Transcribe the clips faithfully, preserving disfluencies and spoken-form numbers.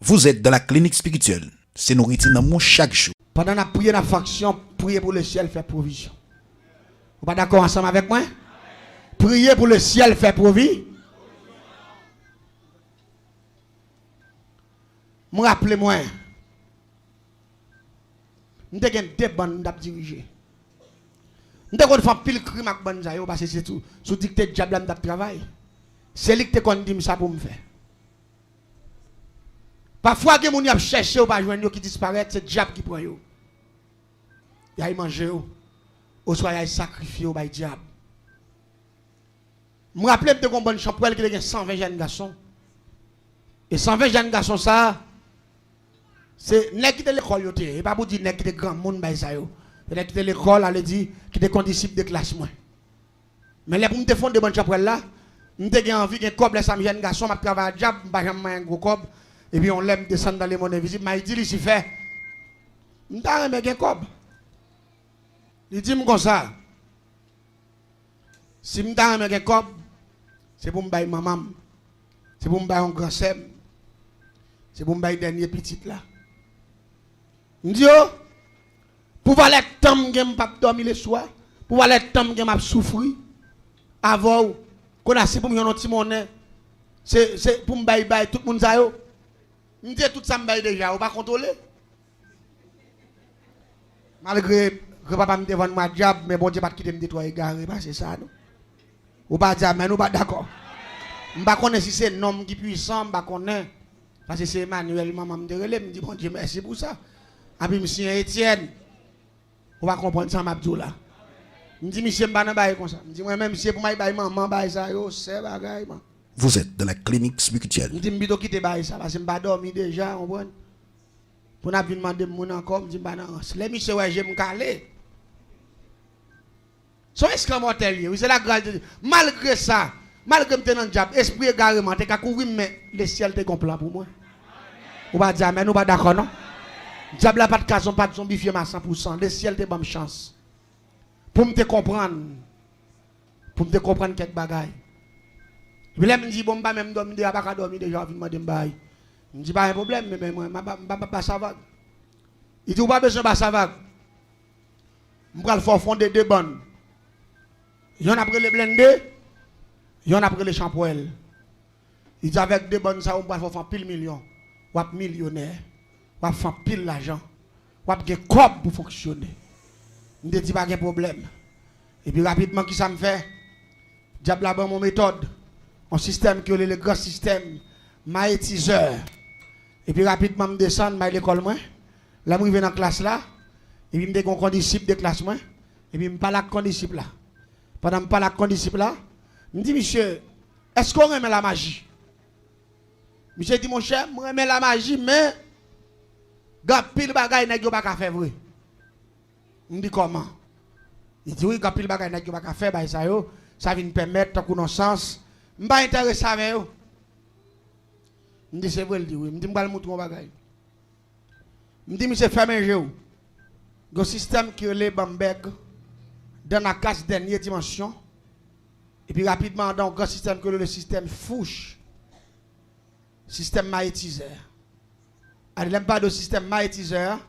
Vous êtes dans la clinique spirituelle. Se nouriti nanm ou chak jou. Pandan n ap priye, n ap fè aksyon, priye pou lesyèl fè pwovizyon. Ou pa dakò ansanm avèk mwen? Priye pou lesyèl fè pwovi. M raple mwen, m te gen de bann m t ap dirije. M te konn fè anpil krim ak bann sa yo, paske se sou, sou dikte dyab la m t ap travay. Se li k te konn di m sa pou m fè. Pafwa, gen moun y ap chèche, yo pa jwenn yo, ki disparèt, se dyab ki pran yo. Y al manje yo, oswa y al sakrifye yo bay dyab. M raple m te gen yon bann chanpwèl ki te gen san ven jèn gason. E san ven jèn gason sa a, se nèg ki te lekòl yo te ye. E pa pou di nèg ki te granmoun bay sa yo. Se nèg ki te lekòl, sa vle di ki te kondisip de klas mwen. Men lè pou m te fonde bann chanpwèl la, m te gen anvi gen kòb, lè sa m jèn gason, m ap travay ak dyab, m pa janm manyen gwo kòb. Epi yon lè m desann nan lemonn envizib, m al di Lisifè, m ta renmen gen kòb. Li di m konsa, si m ta renmen gen kòb, se pou m bay manman m, se pou m bay yon gran sè m, se pou m bay dènye pitit la. M di yo, pou valè tan m gen m p ap dòmi leswa, pou valè tan m gen m ap soufri avè w, kounye a si pou m jwenn yon ti monnen, se, se pou m bay, bay tout moun sa yo. M di tout sa m bay deja, ou pa kontwole. Malgre granpapa m te vann mwen a dyab, men Bondye pa t kite m de twò egare pase sa, non. Ou pa di amèn, ou pa dakò. M pa konnen si se non m ki pwisan, m pa konnen. Paske se Emmanuel manman m te rele m, m di Bondye mèsi pou sa. Epi m siyen Etienne. Ou pa konprann sa m ap di w la. M di misye m pa nan bagay konsa. M di mwen menm si se pou m al bay manman bagay sa yo, sè bagay, man. Vous êtes dans la clinique spirituelle. M di m pito kite bagay sa, paske m pa dòmi deja, konprann? Pou n ap vin mande m moun ankò, m di m pa nan rans. Lè misye wè je m kale, se yon eskanmòtè l ye, wi, se lagras de Dye. Malgre sa, malgre m te nan dyab, espri egareman te ka kouvri m, men lesyèl te gen yon plan pou mwen. Ou pa di amèn, ou pa dakò, non? Dyab la pa t ka zon-, pa t zonbifye m a san pou san. Lesyèl te ban m chans pou m te konprann, pou m te konprann kèk bagay. Epi lè m di, bon, m pa menm dòmi deja, pa ka dòmi deja, w ap vin mande m bagay. M di, pa gen pwoblèm, men, men mwen, m pa, m pa, m pa ba sa vag. Li di, ou pa bezwen ba sa vag. M pral fè w fonde de bann. Yonn ap rele Blende, yonn ap rele Chanpwèl. Li di, avèk de bann sa yo, m pral fè w fè anpil milyon. W ap milyonè. W ap fè anpil lajan. W ap gen kòb pou fonksyone. M te di, pa gen pwoblèm. Epi rapidman, kisa m fè? Dyab la ban m yon metòd, yon sistèm ki rele le gran sistèm mayetizè. Epi rapidman, m desann, m al lekòl mwen. Lè m rive nan klas la, epi m te gen yon kondisip de klas mwen. Epi m pale ak kondisip la. Pandan m pale ak kondisip la, m di misye, èske w renmen lamaji? Misye di, monchè, m renmen lamaji, men gen anpil bagay nèg yo pa ka fè vre. M di, kòman? Li di, wi, gen anpil bagay nèg yo pa ka fè, bagay sa yo, sa vin pèmèt, tankou nan sans, m pa enterese avè yo. M di, se vre? L di, wi. M di, m pral montre w yon bagay. M di misye, fèmen je w. Gen yon sistèm ki rele Bamberg, Danakas, dènye dimansyon. Epi rapidman, andan yon gran sistèm ki rele sistèm Fuchs, sistèm mayetizè. Ale, lè m pale w sistèm mayetizè a,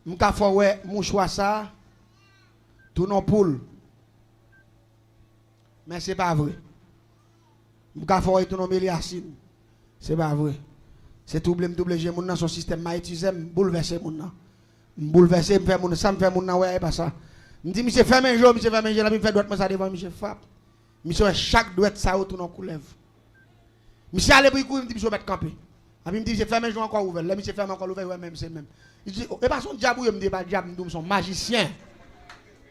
m ka fè w wè mouchwa sa a tounen yon poul. Men se pa vre. M ka fè w tounen yon melyasin. Se pa vre. Se touble m touble je moun nan, se yon sistèm mayetizè, m boulvèse moun nan. M boulvèse, m fè moun, sa m fè moun nan wè a, e pa sa. M di misye fèmen je w, misye fèmen je l, epi m fè dwèt mwen sa devan misye, frap. Misye wè chak dwèt sa yo tounen yon koulèv. Misye ale pou l kouri, m di misye ou mèt kanpe. Epi m di misye fèmen je w ankò, ouvè l. Lè misye fèmen ankò, l ouvè, l wè menm se menm. Li di, e pa se yon dyab ou ye? M di e pa dyab, m di w m se yon majisyen.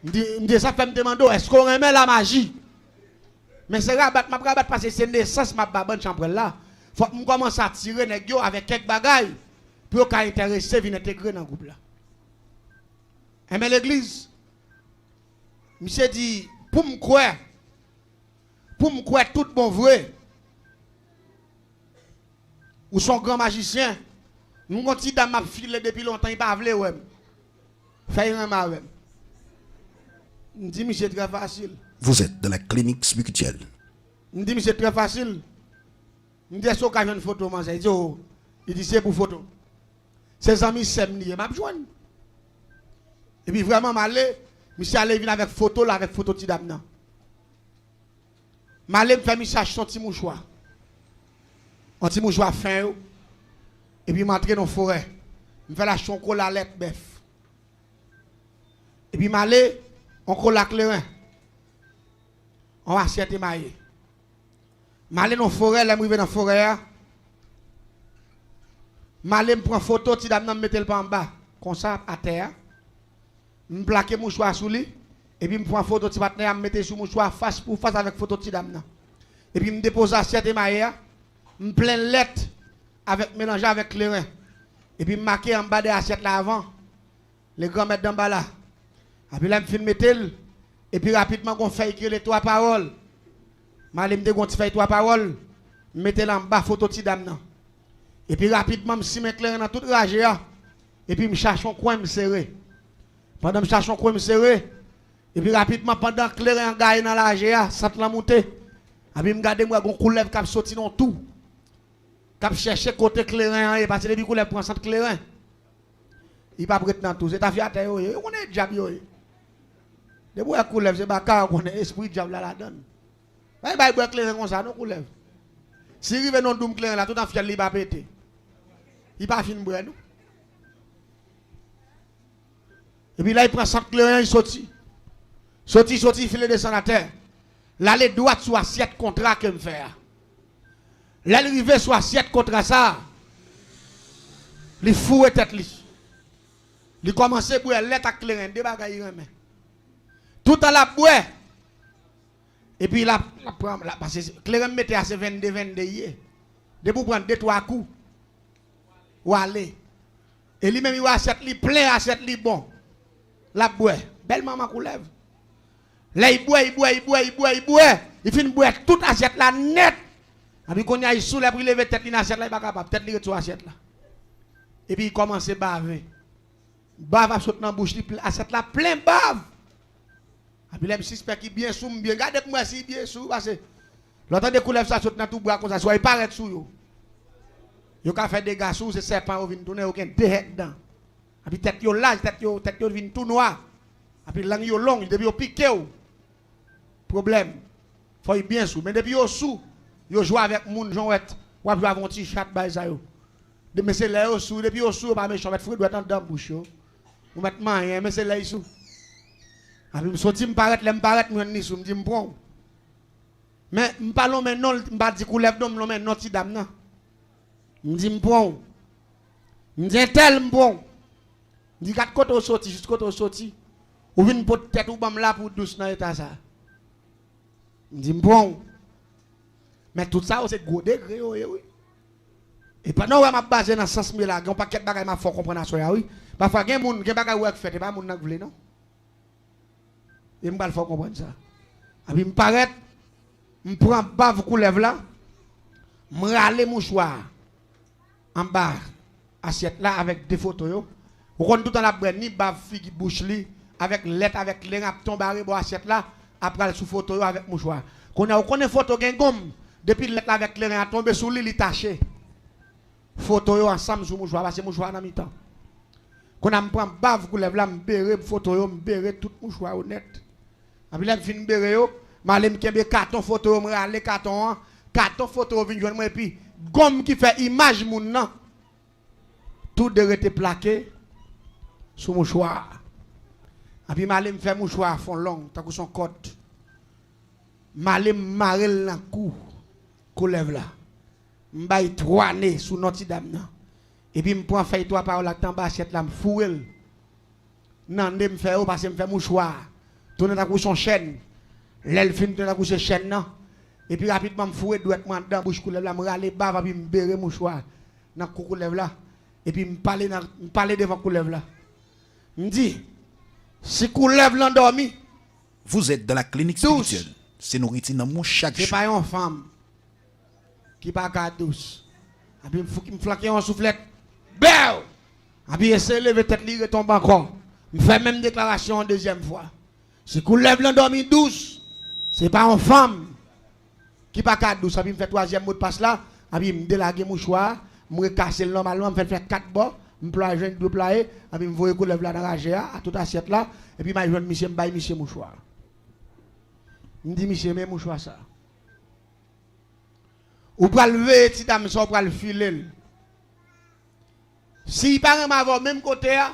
M di, m di e sa k fè m te mande w, èske w renmen lamaji? Men se rabat m ap rabat paske se nesans m ap ba bann chanpwèl la. Fòk m kòmanse atire nèg yo avèk kèk bagay pou yo ka enterese vin entegre nan gwoup la. Enben legliz, misye di, pou m kwè, pou m kwè tout bon vre, ou se yon gran majisyen. M gon ti dam m ap file depi lontan, li pa vle wè m. Fè l renmen avè m. M di misye trè fasil. Vous êtes dans la clinique spirituelle. M di misye trè fasil. M di èske w ka jwenn foto manzè? Li di o, Li di, "Se pou foto." Se zanmi sè m li ye, m ap jwenn. Epi vrèman, m ale, misye ale vin avèk foto l, avèk foto ti dam nan. M ale, m fè misye achte yon ti mouchwa. Yon ti mouchwa fen yo. Epi m antre nan forè. M fè l achte yon kola lèt bèf. Epi m ale, yon kola kleren. Yon asyèt emaye. M ale nan forè, lè m rive nan forè a, m ale m pran foto ti dam nan, m mete l pa anba, konsa, atè a. M plake mouchwa sou li, epi m pran foto ti patnè a, m mete sou mouchwa fas pou fas avèk foto ti dam nan. Epi m depoze asyèt emaye a, m plen lèt avèk, melanje avèk kleren. Epi m make anba de asyèt la avan, le granmèt danba la. Epi lè m fin mete l, epi rapidman gon fèy ki rele twa pawòl. M ale m te gon ti fèy twa pawòl, m mete l anba foto ti dam nan. Epi rapidman m simen kleren nan tout raje a, epi m chache yon kwen m sere. Pandan m chache yon kwen m sere, epi rapidman pandan kleren an gaye nan raje a, sant lan moute, epi m gade m wè gon koulèv k ap soti nan yon tou, k ap chèche kote kleren an ye, paske depi koulèv pran sant kleren, li p ap ret nan tou. Se tafyatè yo ye. Yo konnen e dyab yo ye. Depi w wè koulèv, se baka ou konnen, espri dyab la ladan l. Pa bay bwè kleren konsa non, koulèv. Si rive nan doum kleren la, tout an fyèl li pa pete. Li pa fin bwè non. Epi la, li pran sant kleren, li soti. Soti, soti, file desann atè. L ale dwat sou asyèt kontra ke m fè a. Lè l rive sou asyèt kontra sa a, li foure tèt li. Li kòmanse bwè lèt ak kleren, de bagay li renmen. Toutan l ap bwè, epi l ap, l ap pran, l ap pase, kleren m mete a se vennde, vennde li ye. Depi w pran de, twa kou, w ale. E li menm, li wè asyèt li plen, asyèt li bon. L ap bwè. Bèl manman koulèv. Lè li bwè, li bwè, li bwè, li bwè, li bwè. Li fin bwè tout asyèt la nèt. Epi kounye a, li soulè pou li leve tèt li nan asyèt la, li pa kapab. Tèt li ret sou asyèt la. Epi li kòmanse bave. Bav ap sot nan bouch li, pl-, asyèt la plen bav. Epi lè m sispèk li byen sou m, byen gade pou m wè si li byen sou, paske lè w tande koulèv sa sot nan tou bwa konsa, swa li parèt sou yo. Yo ka fè dega sou ou, se sèpan yo vin tounen, yo gen de hèk dan. Epi tèt yo laj, tèt yo, tèt yo vin tou nwa. Epi lang yo long, depi yo pike w, pwoblèm. Fò yo byen sou. Men depi yo sou, yo jwe avèk moun, jan w wè, w ap jwe avèk yon ti chat, bagay sa yo. De, men se lè yo sou, depi yo sou, yo pa mechan, w mèt foure dwèt anndan bouch yo. Ou mèt manyen, men se lè yo sou. Epi m soti, m parèt, lè m parèt, m jwenn li sou, m di m pran w. Men m pa lonmen non l, m pa di koulèv non, m lonmen non ti dam nan. M di m pran w. M di entèl m pran w. M di gad kote w soti, jis kote w soti. Ou vin pot tèt ou ban m la pou w dous nan eta sa. M di m pran w. Men tout sa yo se gwo degre yo ye wi. E pandan w wè m ap baze nan sans m ye la, gen yon pakèt bagay m ap fè w konprann aswè a wi. Pafwa gen moun, gen bagay ou wè k fèt, e pa moun nan k vle non. E m pral fè w konprann sa. Epi m parèt, m pran bav koulèv la, m rale mouchwa a anba asyèt la avèk de foto yo. Ou konn toutan l ap bwè ni bav figi bouch li, avèk lèt, avèk kleren ap tonbe arebò asyèt la, ap pral sou foto yo avèk mouchwa. Kounye a, ou konnen foto gen gonm, depi lèt la avèk kleren an tonbe sou li, li tache. Foto yo ansanm sou mouchwa, pase mouchwa nan mitan. Kounye a m pran bav koulèv la, m bere foto yo, m bere tout mouchwa yo nèt. Epi lè m fin bere yo, m ale m kenbe katon foto yo, m rale katon an, katon foto yo vin jwenn mwen, epi gonm ki fè imaj moun nan, tou de rete plake sou mouchwa a. Epi m ale m fè mouchwa a fè w long, tankou se yon kòd. M ale m mare l nan kou koulèv la. M bay twa ne sou non ti dam nan. Epi m pran fèy twa pawòl ak t anba asyèt la, m foure l nan ne m fè yo, pase m fè mouchwa a tounen tankou se yon chèn. Lè l fin tounen tankou se chèn nan, epi rapidman m foure dwèt mwen anndan bouch koulèv la, m rale bav epi m bere mouchwa a nan kou koulèv la. Epi m pale nan, m pale devan koulèv la. M di, si koulèv lan dòmi, Vous êtes dans la clinique spirituelle. Se nouriti nanm ou chak jou. Se pa yon fanm ki pa ka dous. Epi m fou-, m flanke yon souflèt. Bèw! Epi eseye leve tèt li, retonbe ankò. M fè menm deklarasyon an dezyèm fwa. Si koulèv lan dòmi dous, se pa yon fanm ki pa ka dous. Epi m fè twazyèm modpas la, epi m delage mouchwa a, M rekase l nòmalman, m fè l fè kat bò, m plwaye jan l dwe plwaye, epi m voye koulèv la nan raje a, a tout asyèt la, epi m al jwenn misye, m bay misye mouchwa. M di misye, men mouchwa sa. Ou pral veye ti dam sa, ou pral file l. Si li pa renmen avè w menm kote a,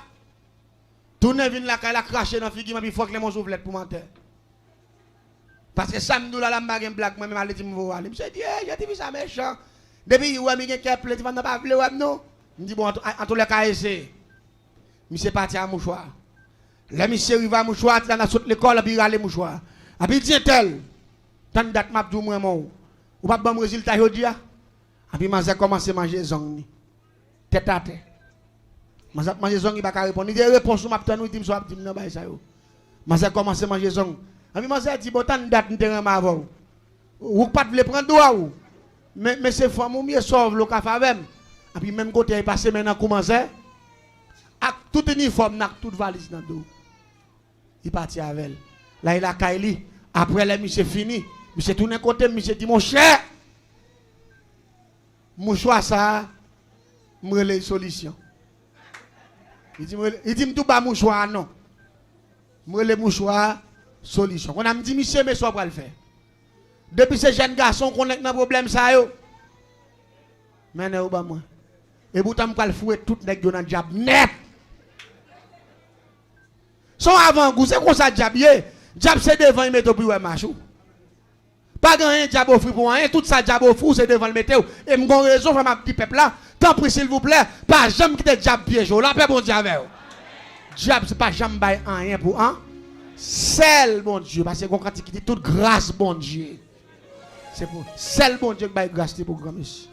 tounen vin lakay la, krache nan figi m, epi fòk lenmon souflèt pou m atè. Paske sa m di w la, la m pa gen blag, mwen menm ale di m voye w ale. Misye di, "Ey, jan tifi sa mechan." Depi li wè m, li gen kè plen, tifi nan pa vle wè m non. M di, "Bon, an, an, antoulèka eseye." Misye pati a mouchwa. Lè misye rive a mouchwa, ti dam nan sot lekòl, epi li rale mouchwa. Epi li di, "Entèl, tann dat m ap di w m renmen w. Ou p ap ban m rezilta jodi a?" Epi manzè kòmanse manje zong li. Tèt atè. Manzè ap manje zong, li pa ka reponn. Li di, "E repons ou m ap tann ou, di m sa w ap di m nan bagay sa yo." Manzè kòmanse manje zong. Epi manzè di, "Bon, tann dat m te renmen avè w. Ou k pa t vle pran dwa w. Men, men se fanm ou m ye, sa w vle w ka fè avè m." Epi menm kote a, li pase men nan kou manzè. Ak tout inifòm nan, ak tout valiz nan do. Li pati avè l. La, li lakay li. Apre lè misye fini, misye tounen kote m, misye di, "Monchè, mouchwa sa a, m rele l solisyon." Li di m, rele, li di m tou ba mouchwa a non. M rele mouchwa a solisyon. Kounye a m di misye, "Men sa w pral fè. Depi se jèn gason, w konnen k nan pwoblèm sa yo. Mennen yo ban mwen. Epoutan m pral foure tout nèg yo nan dyab nèt." Se yon avangou, se konsa dyab ye. Dyab se devan li mete w pou l wè mach ou. Pa gen anyen dyab ofri pou anyen, tout sa dyab ofri w se devan l mete w. E m gon rezon fè m ap di pèp la, tanpri silvouplè, pa janm kite dyab pyeje w. Lapè Bondye avè w. Dyab se pa janm bay anyen pou an. Sèl Bondye, paske gon kantite ki di tout gras Bondye. Se pou sèl Bondye k bay gras li pou granmesi.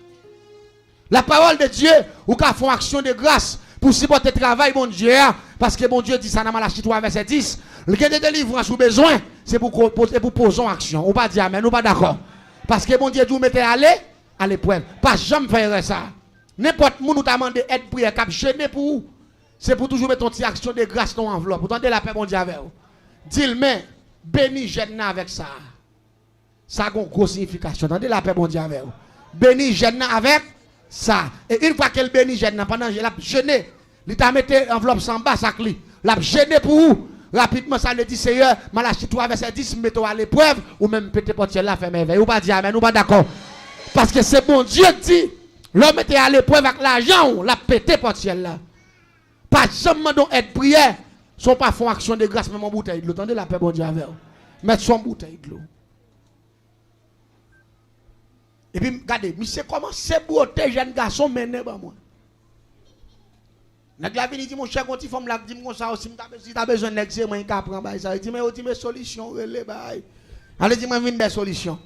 La parole de Dieu, ou ka fè yon aksyon de gras pou sipòte travay Bondye a, paske Bondye di sa nan Malachi twa vèsè dis, l gen de delivrans ou bezwen, se pou ko-, pou, se pou poze yon aksyon. Ou pa di amèn, ou pa dakò. Paske Bondye di w mete ale a leprèv. Pa janm fè erè sa. Nenpòt moun ou ta mande èd priyè k ap jene pou ou, se pou toujou mete yon ti aksyon de gras nan yon anvlòp. Ou tande, lapè Bondye avè w. Di l, men, beni jèn nan avèk sa. Sa gon gwo siyifikasyon. Tande, lapè Bondye avè w. Beni jèn nan avèk sa. E yon fwa ke l beni jèn nan, pandan l ap jene, li ta mete anvlòp sa anba sak li. L ap jene pou ou. Rapidman, sa vle di, Seyè, Malachi twa vèsè dis, m mete w aleprèv, ou menm pete pòt syèl la, fè mèvèy. Ou pa di amèn, ou pa dakò. Paske se Bondye k di, lè w mete aleprèv ak lajan w, l ap pete pòt syèl la. Pa janm mande yon èd priyè, san w pa fè yon aksyon de gras, menm yon boutèy dlo. Tande, lapè Bondye avè w. Mèt se yon boutèy dlo. Epi, gade, misye kòmanse bwote jèn gason mennen ban mwen. Nèg la vini di, monchè, gon ti fanm la k di m konsa, o, si m ta, si ta bezwen nèg, se mwen ki ka pran bagay sa. Li di, men yo di, men solisyon, rele bagay. Ale di mwen vin bay solisyon.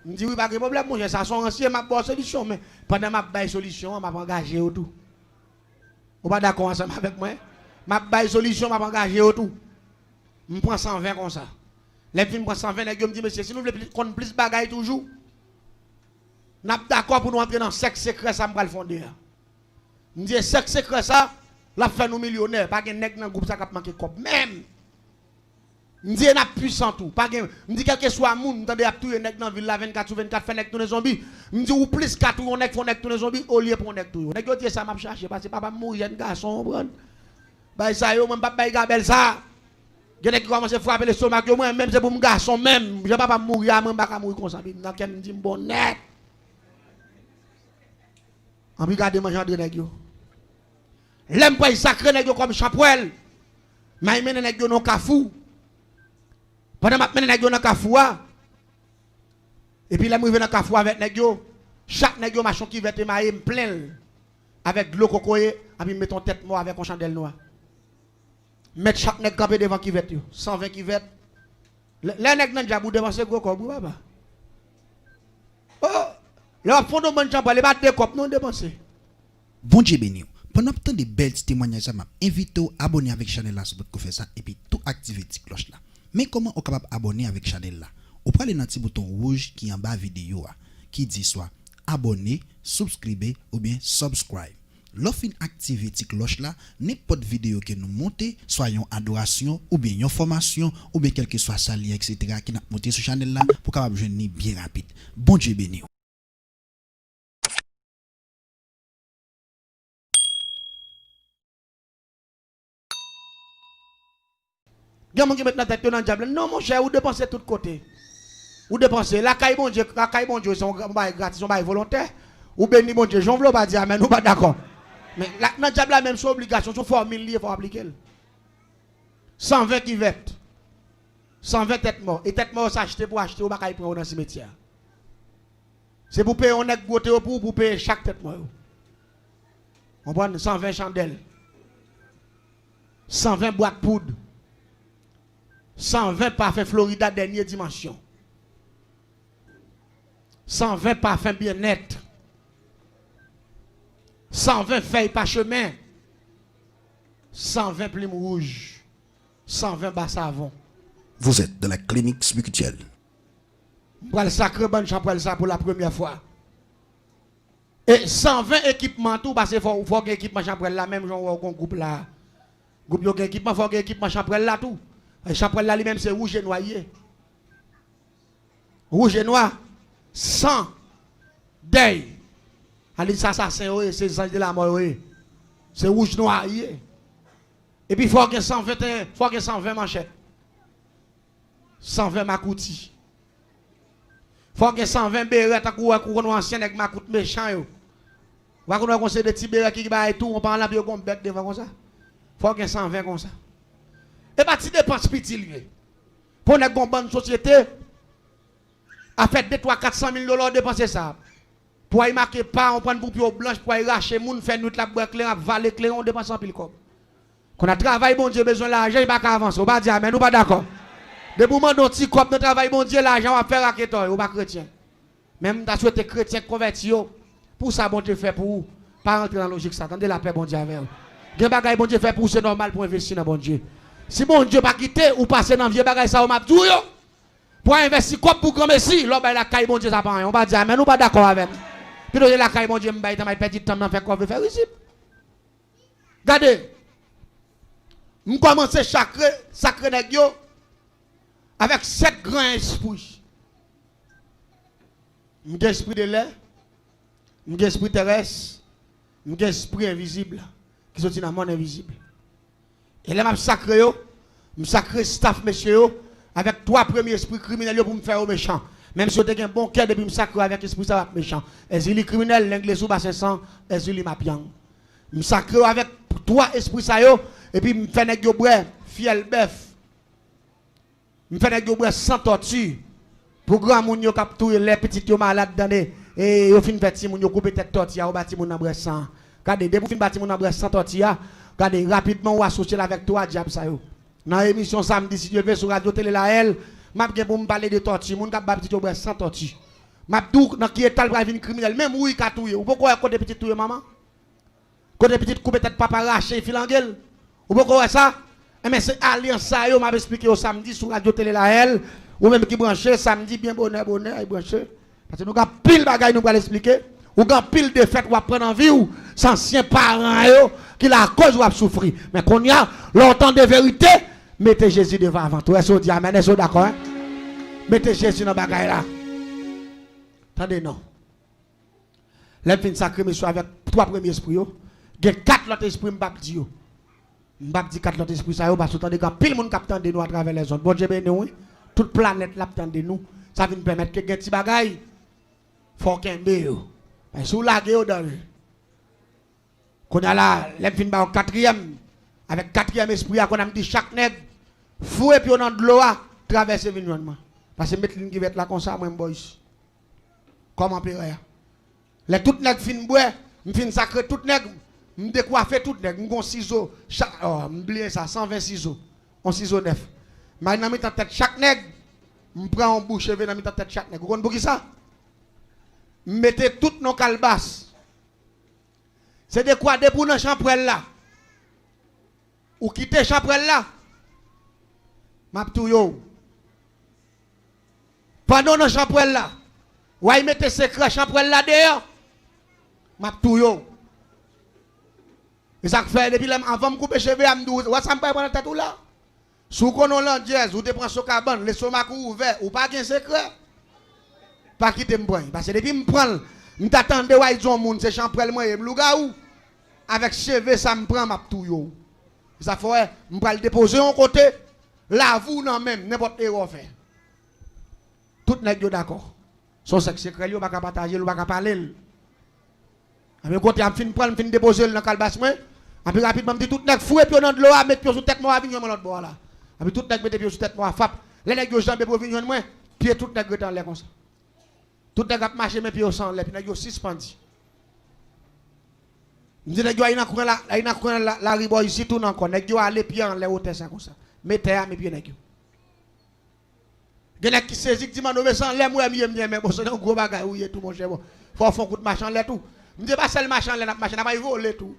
M di, wi, pa gen pwoblèm, monchè, sa se yon ansyen, m ap ba w solisyon, men pandan m ap bay solisyon an, m ap angaje yo tou. Ou pa dakò ansanm avèk mwen? M ap bay solisyon, m ap angaje yo tou. M pran san ven konsa. Lè m fin pran san ven, nèg yo m di, mesye, si nou vle pli, konn plis bagay toujou, n ap dakò pou nou antre nan sèk sekrè sa m pral fonde a. M di, e sèk sekrè sa, l ap fè nou milyonè. Pa gen nèg nan gwoup sa k ap manke kòb menm. M di, e n ap pwisan tou. Pa gen, m di, kèlkeswa moun, m tande y ap touye nèg nan vil la vennkat sou vennkat, fè nèg tounen zonbi. M di, ou plis ka touye yon nèg, fè yon nèg tounen zonbi, olye pou yon nèg touye w. Nèg yo di, e sa m ap chache, paske papa m mouri jèn gason, w konprann? Bagay sa yo, mwen, m p ap bay gabèl sa. Gen nèg ki kòmanse frape lestomak yo, mwen menm, se pou m gason menm. Jan papa m mouri a, mwen, m pa ka mouri konsa. Epi nan kè m, m di, m bon nèt. Anpi gade manje antre nèg yo. Lè m pral sakre nèg yo kòm chanpwèl, m al mennen nèg yo nan kafou. Pandan m ap mennen nèg yo nan kafou a, epi lè m rive nan kafou avèk nèg yo, chak nèg yo mache yon kivèt emaye, m plen l avèk dlo kokoye, epi m met yon tèt mò avèk yon chandèl nwa. M mèt chak nèg kanpe devan kivèt yo, san ven kivèt. Lè, lè nèg nan djab ou depanse gwo kòb wi papa. O, lè w ap fonde yon bann chanpwèl, e pa de kòb non w depanse. Bondye beni w. Pandan w ap tande bèl ti temwayaj sa, m ap envite w abòne avèk chanèl la si w potko fè sa, epi tou aktive ti klòch la. Men kòman ou kapab abòne avèk chanèl la. Ou prale nan ti bouton wouj ki anba videyo a, ki di swa abòne, subscribe oubyen subscribe. Lè w fin aktive ti klòch la, nenpòt videyo ke nou monte, swa yon adorasyon, oubyen yon fòmasyon, oubyen kèlkeswa sa l ye, etsetera, ke n ap monte sou chanèl la, pou w kapab jwenn li byen rapid. Bondye beni w. Gen moun ki met nan tèt yo nan dyab la. Non, monchè, ou depanse tout kote. Ou depanse. Lakay Bondye, lakay Bondye, se yon bagay gratis, yon bagay volontè. Ou beni Bondye. Jan w vle, ou pa di amèn, ou pa dakò. Men la, nan dyab la menm, se yon obligasyon, se yon fòmil li ye, fò w aplike l. San ven kivèt. San ven tèt mò. E tèt mò yo se achte pou achte, ou pa ka al pran yo nan simetyè. Se pou peye yon nèg bwote yo pou ou, pou peye chak tèt mò yo. Konprann? San ven chandèl. San ven bwat poud. San ven pafen Florida dènye dimansyon. San ven pafen byennèt. San ven fèy pachemen. San ven plim wouj. San ven ba savon. Vous êtes dans la clinique spirituelle. M pral sakre bann chanpwèl sa pou la premyè fwa. E san ven ekipman tou, paske fò, fò gen ekipman chanpwèl la, menm jan w wè w gon gwoup la. Gwoup yo gen ekipman, fò gen ekipman chanpwèl la tou. E chanpwèl la li menm se wouj e nwa l ye. Wouj e nwa, san, dèy. A li se asasen yo ye, se zanj de lamò yo ye. Se wouj nwa l ye. Epi fò gen san venteyen, fò gen san ven manchèt. San ven makouti. Fò gen san ven berè, tankou w wè, ou konn wè ansyen nèg makout mechan yo. Ou pa konn wè gon seri de ti berè ki, ki bay tou, ou pa ann ap yo gon bèt devan konsa. Fò gen san ven konsa. E pa ti depans piti l ye. Pou nèg gon bann sosyete, afè de, twa, kat san mil dola w depanse sa. Pou ay make pa, ou pran pou pye w blanch, pou ay rache moun, fè nwit l ap bwè kleren, ap vale kleren, ou depanse anpil kòb. Kounye a travay Bondye bezwen lajan, li pa ka avanse. Ou pa di amèn, ou pa dakò. Depi w mande yon ti kòb nan travay Bondye, lajan w ap fè raketòy, ou pa kretyen. Men m ta swete kretyen k konvèti yo, pou sa Bondye fè pou ou, pa rantre nan lojik sa. Tande lapè Bondye avè w. Gen bagay Bondye fè pou ou, se nòmal pou w envesti nan Bondye. Si Bondye pa kite ou pase nan vye bagay sa yo m ap di w yo, pou w envesti kòb pou granmesi, lè w bay lakay Bondye sa pa anyen. Ou pa di amèn, ou pa dakò avè m. Pito se lakay Bondye m bay, tan m al pèdi tan m nan fè kòve, fè rizib. Gade, m kòmanse chakre, sakre nèg yo avèk sèt gran espri. M gen espri de lè, m gen espri terès, m gen espri envizib ki soti nan monn envizib. E lè m ap sakre yo, m sakre staf mesye yo avèk twa premye espri kriminèl yo pou m fè yo mechan. Menm si yo te gen bon kè, depi m sakre yo avèk espri sa yo ap mechan. Èzili kriminèl, Lenglezou, Basen San, Èzili Mapyang. M sakre yo avèk twa espri sa yo, epi m fè nèg yo bwè fyèl bèf. M fè nèg yo bwè san tòti. Pou granmoun yo k ap touye lè pitit yo malad, tande, e yo fin fè timoun yo koupe tèt tòti a, yo ba timoun nan bwè san. Gade, depi w fin ba timoun nan bwè san tòti a, gade, rapidman ou asosye l avèk twa dyab sa yo. Nan emisyon samdi, si Dye vle, sou radyo tele Lahèl, m ap gen pou m pale de tòti, moun k ap ba pitit yo bwè san tòti. M ap di w nan ki eta l pral vin kriminèl. Menm wouy ka touye. Ou poko wè kote pitit touye manman? Kote pitit koupe tèt papa, rache, filange l. Ou poko wè sa? Enben, se alyans sa yo m ap esplike yo samdi sou radyo tele Lahèl. Ou menm ki branche, samdi byen bonè, bonè, ay branche. Paske nou gen anpil bagay nou pral esplike. Ou gen anpil defèt w ap pran nan vi w, se ansyen paran yo ki lakòz w ap soufri. Men kounye a, lè w tande verite, mete Jezi devan avan tou. Èske w di amèn? Èske w dakò, en? Mete Jezi nan bagay la. Tande non. Lè m fin sakre mesye avèk twa premye espri yo, gen kat lòt espri m p ap di yo. M p ap di kat lòt espri sa yo, paske w tande gen anpil moun k ap tande nou atravè lèzond. Bondye beni w, wi. Tout planèt la ap tande nou. Sa vin pèmèt ke gen ti bagay, fò w kenbe yo. Men si w lage yo, danje. Kounye a la, lè m fin ba w katriyèm, avèk katriyèm espri a, kounye a m di chak nèg, foure pye w nan dlo a, travèse vin jwenn mwen. Pase Metlin ki vèt la konsa, mwen m bò isi. Kòm anperè a. Lè tout nèg fin bwè, m fin sakre tout nèg, m dekwafe tout nèg, m gon sizo, cha-, oh, m bliye sa, san ven sizo, yon sizo nèf. M al nan mitan tèt chak nèg, m pran yon bout cheve nan mitan tèt chak nèg. Ou konn poukisa? M mete tout nan kalbas. Se dekwa depi w nan chanpwèl la, ou kite chanpwèl la, m ap touye w. Pandan w nan chanpwèl la, w al mete sekrè chanpwèl la deyò, m ap touye w. E sa k fè, depi lè m, anvan m koupe cheve a, m di w, wè sa m pral pran nan tèt ou la? Si w konnen w landjèz, ou te pran sokabann, lestomak ou ouvè, ou pa gen sekrè. Pa kite m pran l. Paske depi m pran l, m ta tande w al di yon moun se chanpwèl mwen ye, m lougawou. Avèk cheve sa m pran, m ap touye w. E sa fè w wè, m pral depoze yon kote, Lavi w nan men m, nenpòt erè w fè. Tout nèg yo dakò. Se yon sèk sekrè l, yo pa ka pataje l, yo pa ka pale l. Anben kote a m fin pran l, m fin depoze l nan kalbas mwen. Anpi rapidman, m di tout nèg foure pye yo nan dlo a, met pye yo sou tèt mò a, vin jwenn mwen lòt bò a la. Anpi tout nèg mete pye yo sou tèt mò a, fap. Lè nèg yo janbe pou yo vin jwenn mwen, pye tout nèg rete anlè konsa. Tout nèg ap mache, men pye yo se anlè, epi nèg yo sispandi. M di nèg yo al nan kwen la, al nan kwen la, lari bò isit tou nan ankò. Nèg yo ale pye anlè wotè sa konsa. Men tè a, men pye nèg yo. Gen nèg ki sezi, ki di, "Manno, men se anlè m wè m ye, m ye, men bon, se yon gwo bagay ou ye tou, monchè, bon. Fò w fè yon kout mache anlè tou." M di, "E pa sèl mache anlè n ap mache, n ap al vole tou."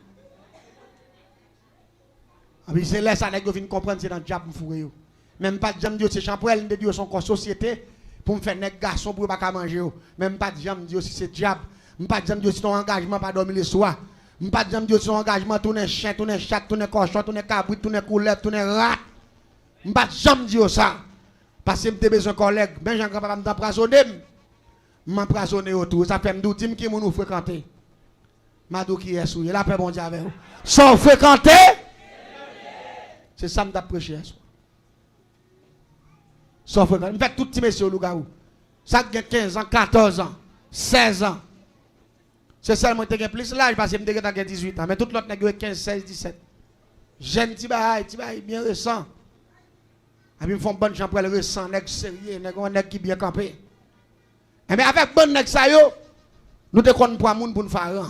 Anpi se lè sa nèg yo vin konprann se nan dyab m foure yo. Men m pa t janm di yo se chanpwèl, m te di yo se yon kò sosyete pou m fè nèg gason pou yo pa ka manje yo. Men m pa t janm di yo si se dyab. M pa t janm di yo si se yon angajman pa dòmi leswa. M pa t janm di yo si se yon angajman tounen chen, tounen chat, tounen kòchon, tounen kabrit, tounen koulèv, tounen rat. M pa t janm di yo sa. Paske m te bezwen kòlèg. Men jan granpapa m te anpwazone m, m anpwazone yo tou. Sa fè m di w, di m ki moun ou frekante. M a di w kiyès ou ye. Lapè Bondye avè w. Sa w frekante, se sa m t ap preche yèswa. Sa w frekante. M fè tout ti mesye yo lougawou. Sa k gen kenz an, katòz an, sèz an. Se sèl mwen ki te gen plis laj, paske m te gentan gen dizuit an. Men tout lòt nèg yo e kenz, sèz, disèt. Jèn ti bagay, ti bagay byen resan. Epi m fè yon bann chanpwèl resan, nèg serye, nèg, yon nèg ki byen kanpe. Enben, avèk bann nèg sa yo, nou te konn pran moun pou n faran.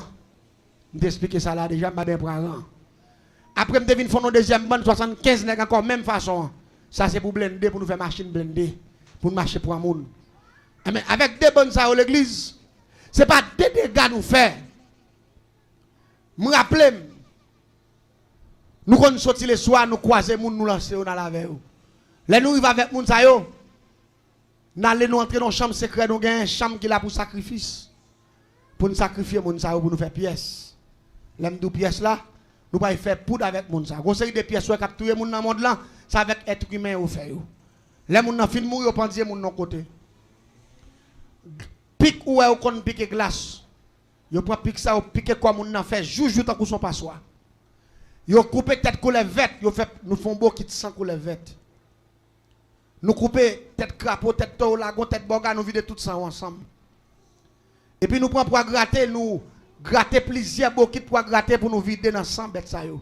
M te eksplike sa la deja, m pa byen pran ran. Apre, m te vin fè yon dezyèm bann swasannkenz nèg ankò, menm fason an. Sa se pou blende, pou nou fè machin blende, pou n mache pran moun. Enben, avèk de bann sa yo legliz, se pa de dega nou fè. M raple m, nou konn soti leswa, nou kwaze moun, nou lanse yo, n al avè yo. Lè nou rive avèk moun sa yo, n ale, nou antre nan yon chanm sekrè, nou gen yon chanm ki la pou sakrifis. Pou n sakrifye moun sa yo, pou nou fè pyès. Lè m di w pyès la, nou pral fè poud avèk moun sa yo. Gon seri de pyès ou wè k ap touye moun nan mond lan, se avèk èt imen yo fè yo. Lè moun nan fin mouri, yo pandye moun nan yon kote. Pik ou wè yo konn pike glas. Yo pran pik sa, yo pike kò moun nan, fè joujou tankou se yon paswa. Yo koupe tèt koulèv vèt, yo fè, nou fè yon bokit san koulèv vèt. Nou koupe tèt krapo, tèt towo, lagon, tèt bòga, nou vide tout san yo ansanm. Epi nou pran pwa grate, nou grate plizyè bokit pwa grate pou nou vide nan san bèt sa yo.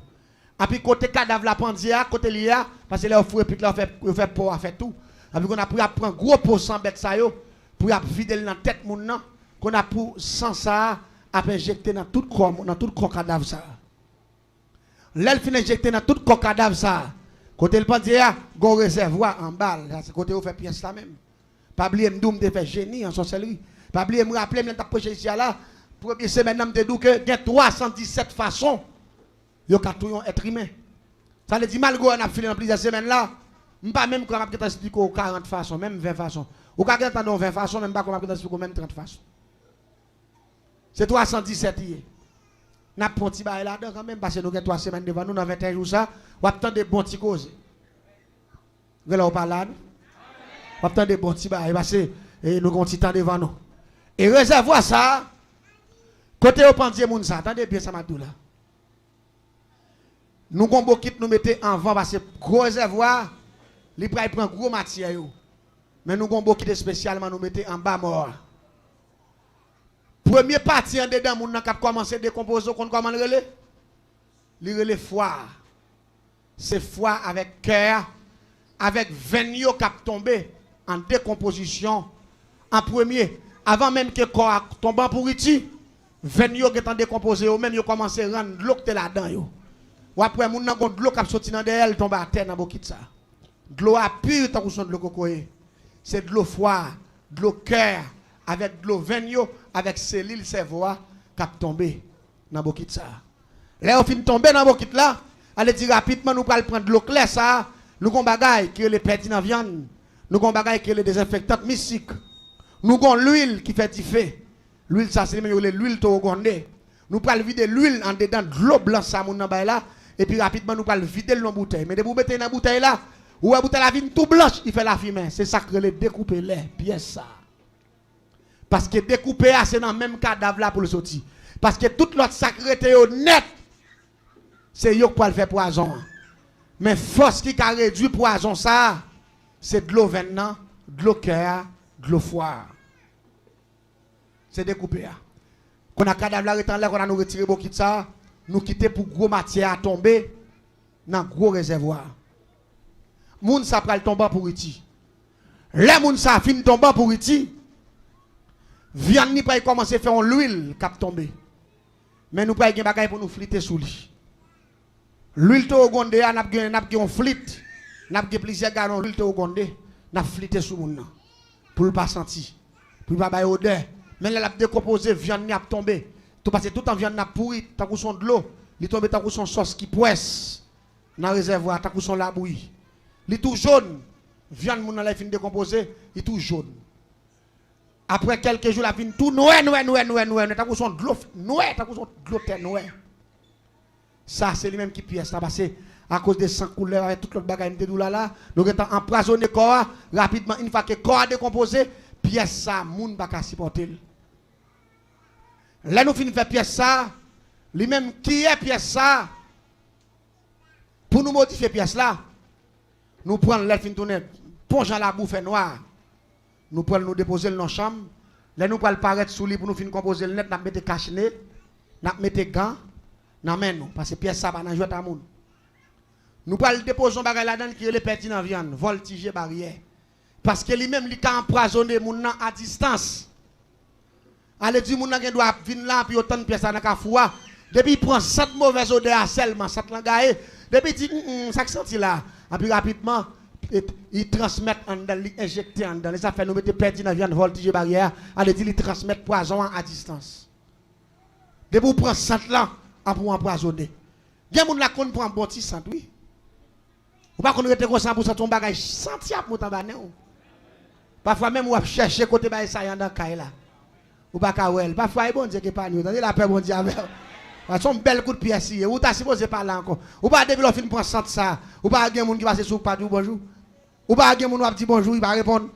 Epi kote kadav la pandye a, kote l ye a, paske lè yo foure pik la, yo fè, yo fè po a fè tou. Epi kounye a pou y ap pran gwo po san bèt sa yo, pou y ap vide l nan tèt moun nan, kounye a pou san sa a ap enjekte nan tout kò, nan tout kò kadav sa a. Lè l fin enjekte nan tout kò kadav sa a, kote l pandye a, gen yon rezèvwa anba l. Sa se kote yo fè pyès la menm. Pa bliye m di w m te fè jeni an sòsèlri. Pa bliye m raple m lè m t ap preche isi a la, premye semèn nan m te di w ke gen twa san disèt fason yo ka touye yon èt imen. Sa vle di, malgre n ap file nan plizyè semèn la, m pa menm kwè m ap gentan esplike w karant fason, menm ven fason. Ou ka gentan tande yon ven fason, men m pa kwè m ap gentan esplike w menm trant fason. Se twa san disèt li ye. N ap pran ti bagay ladan kanmenm, paske nou gen twa semèn devan nou, nan venteyen jou sa, w ap tande bon ti koze. Gen lè w pa la, non? W ap tande bon ti bagay, paske, e, nou gen yon ti tan devan nou. E rezèvwa sa, kote yo pandye moun sa, tande byen sa m ap di w la. Nou gon bokit nou mete anvan, paske gwo rezèvwa, li pral pran gwo matyè yo. Men nou gon bokit espesyalman nou mete anba mò a. Premye pati andedan moun nan k ap kòmanse dekonpoze, w konn kòman l rele? Li rele fwa a. Se fwa avèk kè a, avèk venn yo k ap tonbe an dekonpozisyon an premye. Avan menm ke kò a tonbe an pouriti, venn yo gentan dekonpoze yo menm, yo kòmanse rann dlo k te ladan yo. W ap wè moun nan gon dlo k ap soti nan dèyè l tonbe atè nan bokit sa. Dlo a pi tankou se yon dlo kokoye. Se dlo fwa a, dlo kè a, avèk dlo venn yo, avèk selil sèvo a k ap tonbe nan bokit sa a. Lè yo fin tonbe nan bokit la, ale di rapidman nou pral pran dlo klè sa a, nou gon bagay ki rele pèdi nan vyann, nou gon bagay ki rele dezenfektan mistik, nou gon lwil ki fè dife. Lwil sa se li menm yo rele lwil towo gwonde. Nou pral vide lwil andedan dlo blanch sa moun nan bay la, epi rapidman nou pral vide l nan boutèy. Men depi w mete l nan boutèy la, ou wè boutèy la vin tou blanch, li fè lafimen. Se sa k rele dekoupe lè, pyès sa. Paske dekoupe a, se nan menm kadav la pou l soti. Paske tout lòt sa k rete yo nèt, se yo k pral fè pwazon an. Men fòs ki ka redui pwazon sa a, se dlo venn nan, dlo kè a, dlo fwa a. Se dekoupe a. Kounye a kadav la ret anlè, kounye a nou retire bokit sa a, nou kite pou gwo matyè a tonbe nan gwo rezèvwa a. Moun sa pral tonbe an pouriti. Lè moun sa fin tonbe an pouriti, vyann li pral kòmanse fè yon lwil k ap tonbe. Men nou pral gen bagay pou nou flite sou li. Lwil towo gwonde a, n ap gen, n ap gen yon flit. N ap gen plizyè galon lwil towo gwonde. N ap flite sou moun nan. Pou l pa santi. Pou l pa bay odè. Men lè l ap dekonpoze, vyann li ap tonbe. Tou pase toutan vyann nan ap pouri, tankou s on dlo. Li tonbe tankou s on sòs ki pwès nan rezèvwa, tankou s on labouyi. Li tou jòn. Vyann moun nan lè l fin dekonpoze, li tou jòn. Apre kèlke jou, l ap vin tou nwè, nwè, nwè, nwè, nwè, nwè, tankou s on dlo f-, nwè, tankou s on dlo tè nwè. Sa, se li menm ki pyès la, pase akoz de san koulè, avèk tout lòt bagay m te di w la la, nou gentan anpwazonnen kò a, rapidman, yon fwa ke kò a dekonpoze, pyès sa, moun pa ka sipòte l. Lè nou fin fè pyès sa, li menm kiyè pyès sa, pou nou modifye pyès la, nou pran l lè l fin tounen ponjan labou fè nwa. Nou pran l, nou depoze l nan chanm. Lè nou pral parèt sou li pou nou fin konpoze l nèt, n ap mete kachne, n ap mete gan nan men nou, paske pyès sa pa nan jwèt a moun. Nou pral depoze yon bagay ladan l ki rele pèdi nan vyann, vòltije baryè. Paske li menm, li ka anpwazonnen moun nan a distans. Ale di moun nan gen dwa ap vin la, epi yo tann pyès la nan kafou a. Depi l pran sant movèz odè a sèlman, sant lan gaye. Depi l di, "Mm, mm, sa k santi la?" Epi rapidman, e, li transmèt anndan l, li enjekte anndan l. E sa fè nou mete pèdi nan vyann, vòltije baryè a. Ale di li transmèt pwazon an a distans. Depi w pran sant lan, epi w anpwazonnen. Gen moun la konn pran bon ti sant, wi. Ou pa konn rete konsa pou w santi yon bagay santi ap moute anba nen w. Pafwa menm w ap chèche kote bagay sa ye anndan kay la. Ou pa ka wè l. Pafwa e Bondye ki epanye w. Tande lapè Bondye avè w. Sa se yon bèl kout pyès li ye. Ou ta sipoze pa la ankò. Ou pa depi lè w fin pran sant sa, ou pa gen moun ki pase sou ou k pa di w bonjou. Ou pa gen moun w ap di bonjou, li pa reponn.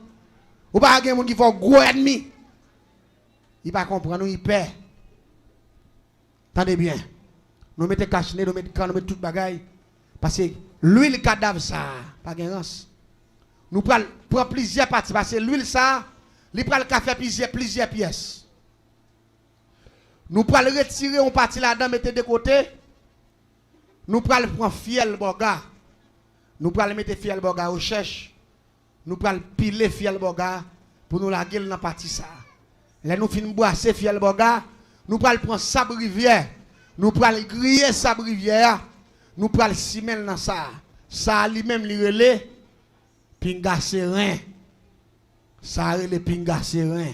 Ou pa gen moun ki fè w gwo ènmi. Li pa konprann ou, li pè. Tande byen. Nou mete kachne, nou mete kan, nou mete tout bagay. Paske lwil kadav sa a pa gen rans. Nou pral pran plizyè pati, paske lwil sa a, li pral ka fè plizyè, plizyè pyès. Nou pral retire yon pati ladan, mete de kote. Nou pral pran fyèl bòga. Nou pral mete fyèl bòga yo chèch. Nou pral pile fyèl bòga a pou nou lage l nan pati sa a. Lè nou fin bwase fyèl bòga a, nou pral pran sab rivyè. Nou pral griye sab rivyè a. Nou pral simen l nan sa a. Sa a li menm li rele pinga seren. Sa a rele pinga seren.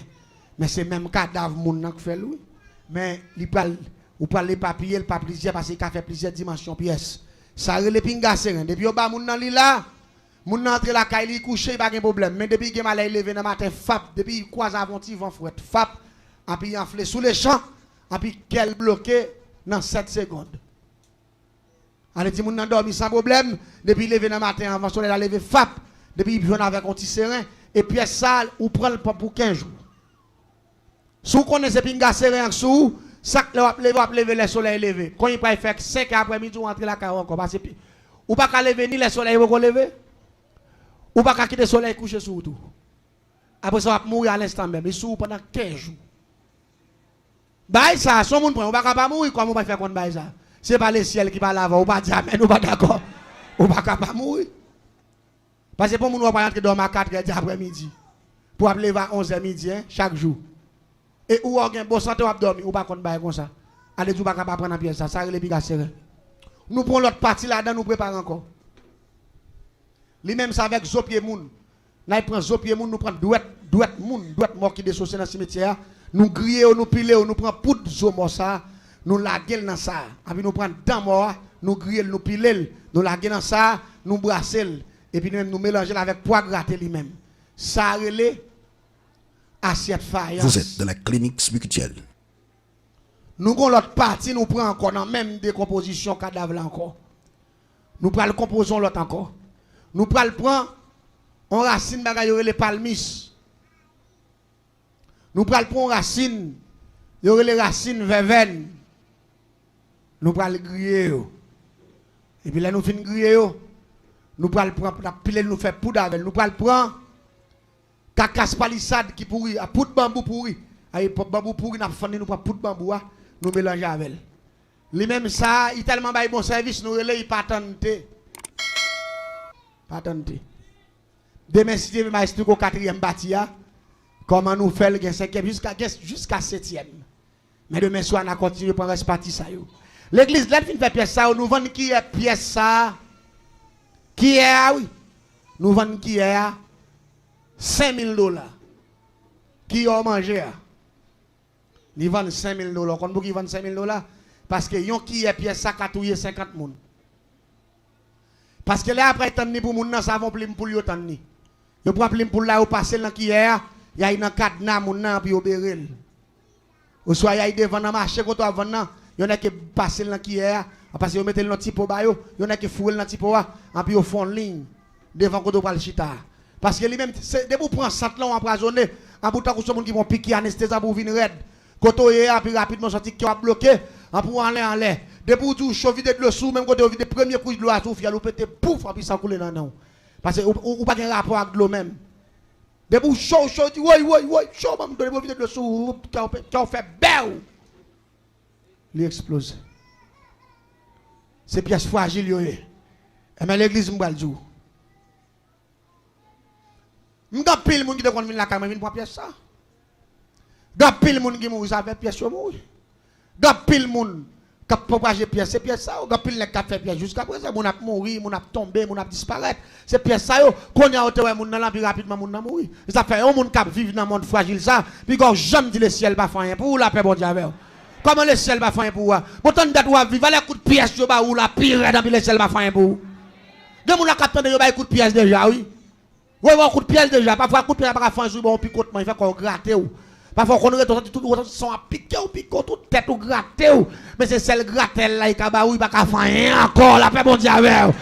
Men se menm kadav moun nan k fè l, wi. Men li pral, ou pral epapiye l pa plizyè, paske li ka fè plizyè dimansyon pyès. Sa a rele pinga seren. Depi yo ba moun nan li la, moun nan antre lakay li, li kouche, li pa gen pwoblèm. Men depi li gen malè, li leve nan maten, fap. Depi li kwaze avè yon ti van frèt, fap. Epi li anfle sou lechan, epi kè l bloke nan sèt segonn. Ale di moun nan dòmi san pwoblèm, depi li leve nan maten anvan solèy la leve, fap, depi li jwenn avèk yon ti seren, e pyès sa a, ou pran l pou kenz jou. Si w konnen se pinga seren an k sou ou, sa k lè w ap leve, w ap leve lè solèy leve. Konn li pral fè senk è aprèmidi, ou antre lakay ou ankò, paske pi-, ou pa ka leve ni lè solèy poko leve, ou pa ka kite solèy kouche sou ou tou. Apre sa, w ap mouri alenstan menm. Li sou ou pandan kenz jou. Bagay sa, si yon moun pran, ou pa ka pa mouri, kòman ou pral fè konn bagay sa? Se pa lesyèl ki pale avè w, ou pa di amèn, ou pa dakò. Ou pa ka pa mouri. Paske pou moun wè w pral antre dòmi a katrè di aprèmidi. Pou w ap leve a onzè midi, en, chak jou. E ou wè w gen bon sante, w ap dòmi, ou pa konn bagay konsa. Ale di w pa ka pa pran nan pyès sa, sa rele pinga seren. Nou pran lòt pati ladan, nou prepare ankò. Li menm se avèk zo pye moun. N al pran zo pye moun, nou pran dwèt, dwèt moun, dwèt mò ki desose nan simetyè a. Nou griye yo, nou pile yo, nou pran poud zo mò sa a, nou lage l nan sa a. Epi nou pran dan mò a, nou griye l, nou pile l, nou lage nan sa a, nou brase l. Epi nou menm nou melanje l avèk pwa grate li menm. Sa a rele asyèt fayans. Vous êtes dans la clinique spirituelle. Nou gon lòt pati nou pran ankò nan menm dekonpozisyon kadav la ankò. Nou pral konpoze yon lòt ankò. Nou pral pran yon rasin bagay yo rele palmis. Nou pral pran yon rasin yo rele rasin vèvèn. Nou pral griye yo. Epi lè nou fin griye yo, Nou pral pran, n ap pile l, nou fè poud avè l. Nou pral pran kakas palisad ki pouri, a poud banbou pouri. Ay, banbou pouri, n ap fann li, nou pran poud banbou a, nou melanje avè l. Li menm sa, li tèlman bay bon sèvis, nou rele, li pa tann te. Pa tann te. Demen, si Dye vle, m a esplike w katriyèm pati a, kòman nou fè l gen senkyèm jiska, gen, jiska setyèm. Men demen swa, n a kontinye pran rès pati sa yo. Legliz, lè n fin fè pyès sa yo, nou vann kiyè pyès sa a. Kiyè a, wi. Nou vann kiyè a senk mil dola. Kiyè w manje a. Li vann senk mil dola. Ou konn pouki li vann senk mil dola? Paske yon kiyè pyès sa ka touye senkant moun. Paske lè y ap tann li pou moun nan, sa avè yon plim poul yo tann li. Yo pran plim poul la, yo pase l nan kiyè a, y ay nan kadna moun nan, anpi yo bere l. Oswa y ay devan nan mache kote w ap vann nan, yon nèg ki pase l nan kiyè a, anpi yo mete l nan ti po ba yo, yon nèg ki foure l nan ti po a, anpi yo fè yon liy devan kote w pral chita a. Paske li menm, se, depi w pran sant lan, w anpwazonnen, anpi w tankou se yon moun ki pran piki anestezan pou w vin rèd. Kote w ye a, pi rapidman, santi kè w ap bloke, anpi w anlè, anlè. Depi w di w cho, vide dlo sou ou, menm kote yo vide premye kouch dlo a sou ou, fyèl ou pete, pouf, anpi san koule nan nen w. Paske ou, ou, ou pa gen rapò ak dlo menm. Depi w cho, w cho, w di, woy, woy, woy, cho, ban m dlo, depi yo vide dlo sou ou, kè w pe-, kè w fè bèw. Li eksploze. Se pyès frajil yo ye. Enben, legliz, m pral di w. M gen anpil moun ki te konn vin lakay mwen vin pran pyès sa. Gen anpil moun ki mouri sa fè pyès yo mouri. Gen anpil moun k ap pwopaje pyès, se pyès sa yo. Gen anpil nèg k ap fè pyès jiska prezan. Moun ap mouri, moun ap tonbe, moun ap disparèt. Se pyès sa yo. Kounye a ou te wè moun nan la, pi rapidman moun nan mouri. E sa fè yon moun k ap viv nan mond frajil sa, piga w janm di lesyèl pa fè anyen pou ou, lapè Bondye avè w. Kòman lesyèl pa fè anyen pou ou a? Bon, tann dat ou ap viv, alè kout pyès yo ba ou la pi rèd anpi lesyèl pa fè anyen pou ou. Gen moun la k ap tande yo bay kout pyès deja, wi. Wi, wi, kout pyès deja. Pafwa, kout pyès la pa ka fè anyen sou ou, bon, pikotman, li fè kò w grate w. Pafwa, w konn rete, w santi tout resantisan w ap pike w, pike w, tout tèt ou grate w. Men se sèl gratèl la, li ka ba ou, li pa ka fè anyen ankò. Lapè Bondye avè w.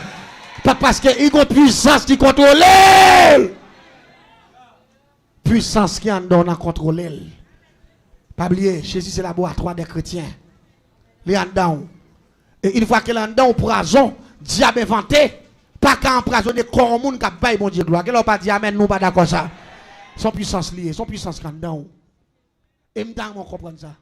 Pa-, paske li gon pwisans ki kontwole l. Pwisans ki anndan w nan kontwole l. Pa bliye, Jezi se laboratwa dè kretyen. Li anndan w. E yon fwa ke l anndan w, pwazon dyab envante pa ka anpwazonnen kò yon moun k ap bay Bondye glwa. Genlè w pa di amèn, nou pa dakò sa. Se yon pwisans li ye, se yon pwisans ki anndan w. E m ta renmen w konprann sa.